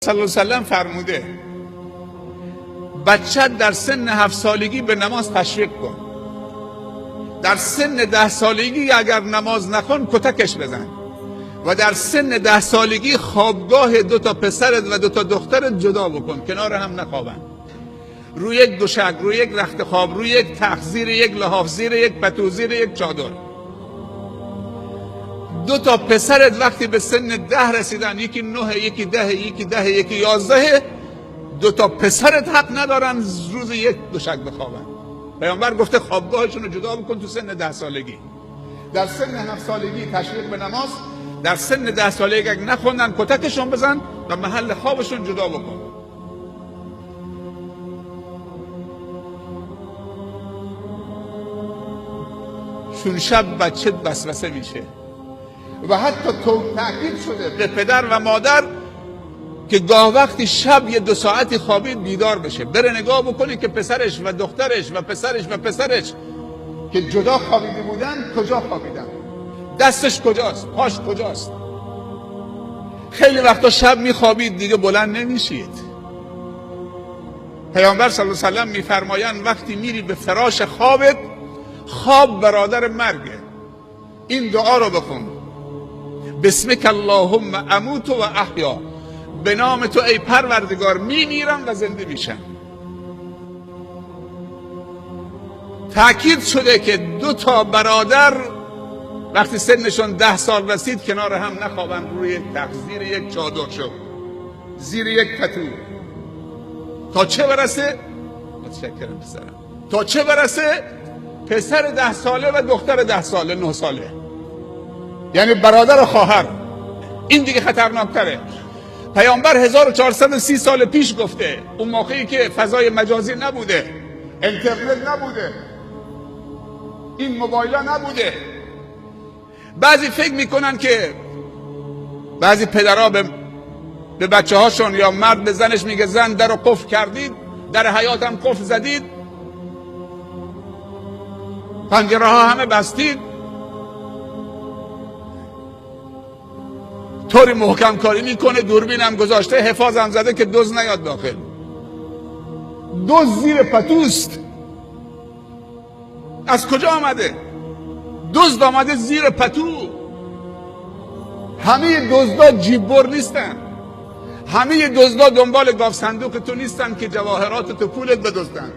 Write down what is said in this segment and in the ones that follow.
صلی الله علیه وسلم فرموده بچه در سن 7 سالگی به نماز تشویق کن، در سن 10 سالگی اگر نماز نخون کتکش بزن و در سن 10 سالگی خوابگاه 2 تا پسرت و 2 تا دخترت جدا بکن، کنار هم نخوابن، روی یک دوشک، روی یک رخت خواب، روی یک تخت، زیر یک لحاف، زیر یک پتو، زیر یک چادر. 2 تا پسرت وقتی به سن 10 رسیدن، یکی 9، یکی 10، یکی 10، یکی 11، 2 تا پسرت حق ندارن روز یک دوشک بخوابن. پیامبر گفته خوابگاهشون رو جدا بکن تو سن 10 سالگی. در سن 7 سالگی تشویق به نماز، در سن 10 سالگی اگه نخوندن کتکشون بزن و محل خوابشون جدا بکن. چون شب بچه وسوسه میشه و حتی تاکید شده به پدر و مادر که گاه وقتی شب یه 2 ساعتی خوابید بیدار بشه، بره نگاه بکنه که پسرش و دخترش و پسرش و پسرش که جدا خوابیده بودن کجا خوابیدن، دستش کجاست، پاش کجاست. خیلی وقتا شب میخوابید دیگه بلند نمیشید. پیامبر صلی الله علیه و سلم میفرمایند وقتی میری به فراش خوابت، خواب برادر مرگه، این دعا رو بخون: بسمک اللهم اموت و احیا، به نام تو ای پروردگار میمیرم و زنده میشم. تاکید شده که 2 تا برادر وقتی سنشون 10 سال رسید کنار هم نخوابن، روی تخت، زیر یک چادر شد، زیر یک پتو، تا چه برسه؟ متشکرم پسرم. تا چه برسه؟ پسر 10 ساله و دختر 10 ساله، 9 ساله، یعنی برادر و خواهر. این دیگه خطرناکتره. پیامبر 1430 سال پیش گفته، اون موقعی که فضای مجازی نبوده، اینترنت نبوده، این موبایل نبوده. بعضی فکر میکنن که بعضی پدرها به بچه هاشون یا مرد به زنش میگه زن در رو قفل کردید، در حیاتم قفل زدید، پنجره ها همه بستید، طوری محکم کاری میکنه، دوربینم گذاشته، حفاظم زده که دزد نیاد داخل. دزد زیر پتوست. از کجا آمده؟ دزد آمده زیر پتو. همه دزدا جیب بر نیستن، همه دزدا دنبال گاف صندوق تو نیستن که جواهرات تو پولت بدزدن.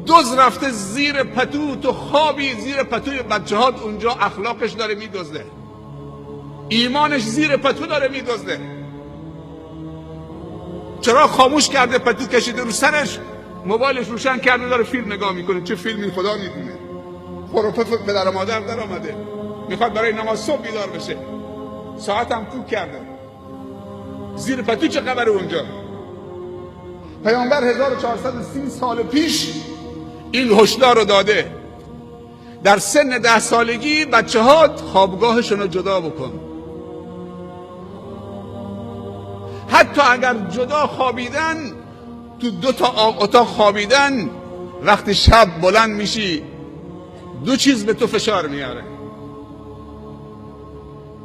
دزد رفته زیر پتو، تو خوابی زیر پتوی بچه هات، اونجا اخلاقش داره میدزده، ایمانش زیر پتو داره میدزده. چرا خاموش کرده، پتو کشیده رو سرش، موبایلش روشن کرده داره فیلم نگاه میکنه. چه فیلمی خدا میدونه. خروپف پدر و مادر در آمده، میخواد برای نماز صبح بیدار بشه، ساعت هم کوک کرده، زیر پتو چه خبره اونجا؟ پیامبر 1430 سال پیش این هشدار رو داده. در سن 10 سالگی بچه ها خوابگاهشون رو جدا بکن. حتی اگر جدا خوابیدن، تو 2 تا اتاق خوابیدن، وقتی شب بلند میشی 2 چیز به تو فشار میاره: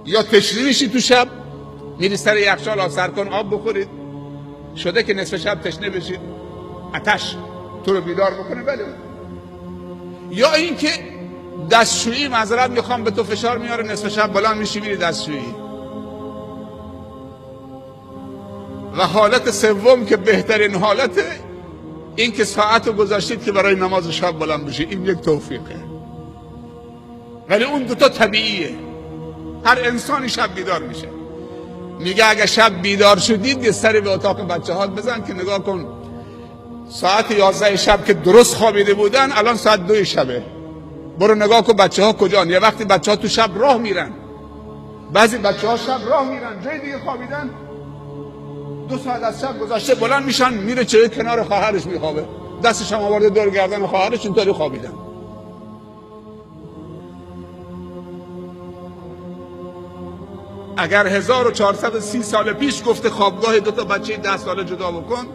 یا تشنه میشی تو شب، میری سر یخچال آب سر کن آب بخورید، شده که نصف شب تشنه بشید، آتش تو رو بیدار بکنه، بله. یا اینکه دستشویی، معذرت میخوام، به تو فشار میاره، نصف شب بلند میشی میری دستشویی. و حالت سوم که بهترین حالته، این که ساعت رو گذاشتید که برای نماز شب بلند بشی، این یک توفیقه. ولی اون 2 تا طبیعیه، هر انسانی شب بیدار میشه. میگه اگه شب بیدار شدید یه سری به اتاق بچه هات بزن که نگاه کن ساعت 11 شب که درست خوابیده بودن الان ساعت 2 شبه، برو نگاه کن بچه ها کجان. یه وقتی بچه ها تو شب راه میرن، بعضی بچه ها شب راه میرن جای دیگه خوابیدن، 2 ساعت از شب گذشته بلند میشن میره چه کنار خواهرش میخوابه، دستش هم آورده دور گردن خواهرش، اینطوری خوابیدن. اگر 1430 سال پیش گفته خوابگاه 2 تا بچه 10 ساله جدا بکن،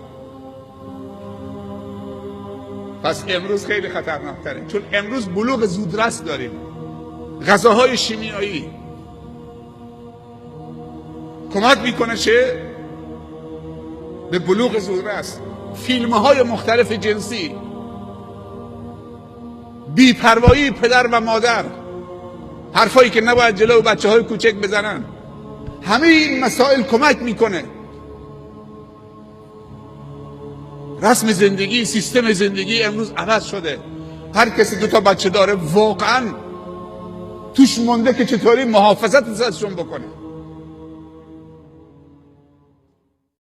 پس امروز خیلی خطرناکتره، چون امروز بلوغ زودرس داریم، غذاهای شیمیایی کمک میکنه چه به بلوغ زودرس، فیلم های مختلف جنسی، بیپروایی پدر و مادر، حرفایی که نباید جلو بچه های کوچک بزنن، همه این مسائل کمک میکنه. رسم زندگی، سیستم زندگی امروز عوض شده. هر کسی دو تا بچه داره واقعا توش مونده که چطوری محافظت ازشون بکنه.